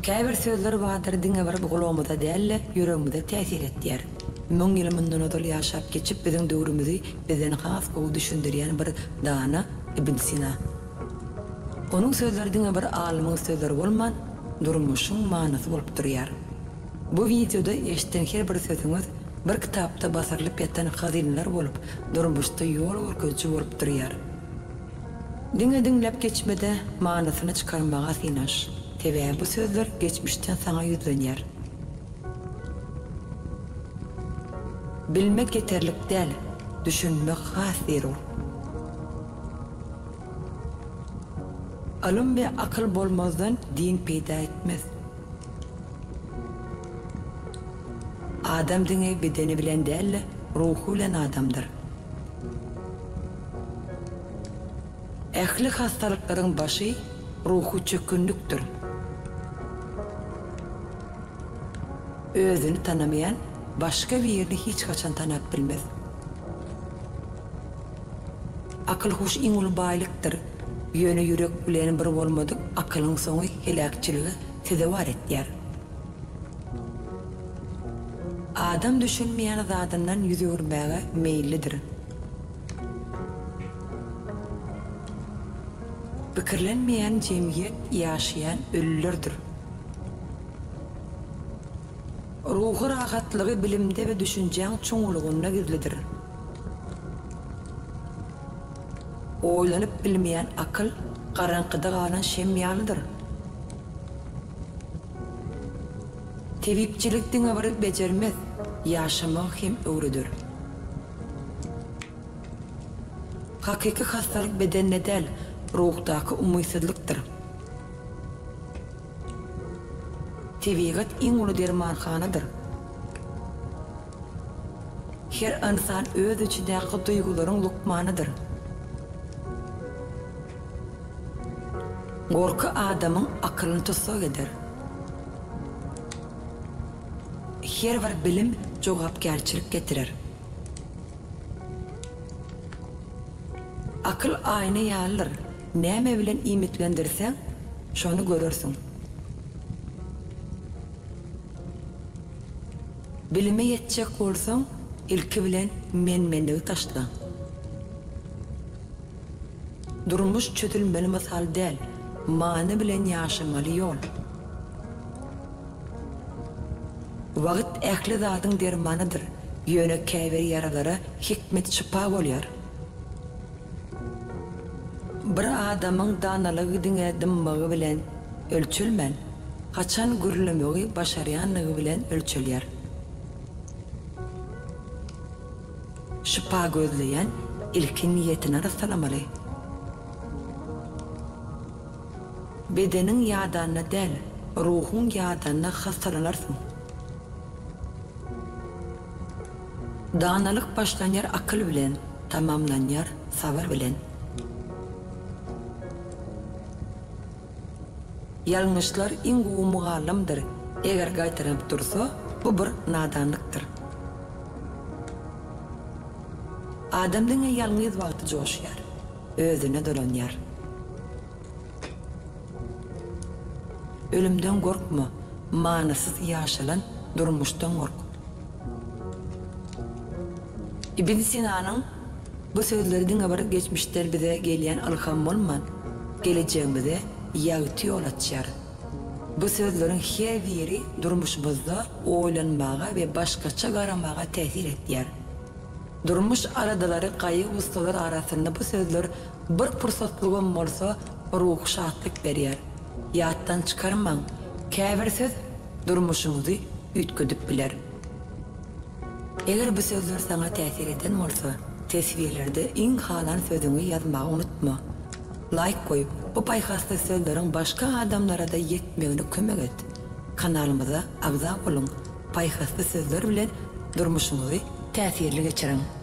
Käbir sözler bardyr diňe bir gulagymyza däl-de, ýüregimize täsir etýär. Müň ýyl mundan ozal ýaşap geçip biziň döwrümizi bizden has gowy düşündirýän bir dana Ibn Sina. Onuň sözleri diňe bir alymyň sözleri bolman, durmuşyň manysy bolup durýar. Bu wideoda eşiden her bir sözüňiz bir kitapda basyrylyp ýatan hazynalar bolup, durmuşda ýol görkeziji bolup durýar. Diňe diňläp geçmede manysyny çykarmaga synaş. Sebäbi bu sözler geçmişden saňa ýüzlenýär. Bilmek ýeterlik däl, düşünmek has zerur. Ylym we akyl bolmazdan din peýda etmez. Adam diňe bedeni bilen däl-de, ruhy bilen adamdyr. Ähli hassalyklaryň başy ruhy çökgünlikdir. Özüni tanamaýan başga birini hiç haçan tanap bilmez. Akyl-huş iň uly baýlykdyr, ýöne ýürek bilen bir bolmadyk akylyň soňy heläkçilige sezewar etýär. Adam düşünmeýän zadyndan ýüz öwürmäge meýillidir. Pikirlenmeýän jemgyýet ýaşaýan ölülerdir. Ruhy rahatlygy bilimde we düşünjäň çuňlugynda gizlidir. Oýlanyp bilmeýän akyl garaňkyda galan şem ýalydyr. Tebipçilik diňe bir bejermez, ýaşamagy hem öwreder. Hakyky hassalyk bedende däl, ruhdaky umytsyzlykdyr. Tebigat iň uly dermanhanadyr. Her ynsan öz içindäki duýgularyň lukmanydyr. Gorky adamyň akylyny tussag eder. Her bir bilim jogapkärçilik getirer. Akyl aýna ýalydyr, näme bilen iýmitlendirseň, şony görersiň. Bilime ýetjek bolsaň, ilki bilen men-menligi taşla. Durmuş çözülmeli mysal däl, many bilen ýaşamaly ýol. Wagt ähli zadyň dermanydyr, ýöne käbir ýaralara hikmet şypa bolýar. Bir adamyň danalygy diňe dymmagy bilen ölçelmän, haçan gürlemegi başarýanlygy bilen ölçelýär. Şypa gözleýän ilki niýetini arassalamaly. Bedeniň ýadanda däl, ruhuň ýadanda hassalanarsyň. Danalyk başlanýar akyl bilen, tamamlanýar sabyr bilen. Ýalňyşlar iň gowy mugallymdyr, eger gaýtalanyp dursa, bu bir nadanlykdyr. Adam diňe ýalňyz wagty joşýar, özüne dolanýar. Ölümden gorkma, manysyz ýaşalan durmuşdan gork. Ibn Sinanyň bu sözleri diňe bir geçmişden bize gelýän ylham bolman, gelejegimize ýagty ýol açýar. Bu sözleriň her biri durmuşymyzda oýlanmaga we başgaça garamaga täsir etýär. Durmuş aladalary, gaýgy-gussalar arasynda bu sözler bir pursatlygam bolsa ruhy şatlyk berýär. Ýatdan çykarmaň, käbir söz durmuşyňyzy üýtgedip biler. Eger bu sözler saňa täsir eden bolsa, teswirlerde iň halan sözüňi ýazmagy unutma. Laýk goýup, bu paýhasly sözleriň başga adamlara-da ýetmegine kömek et. Kanalymyza agza boluň, paýhasly sözler bilen durmuşyňyzy täsirli geçiriň!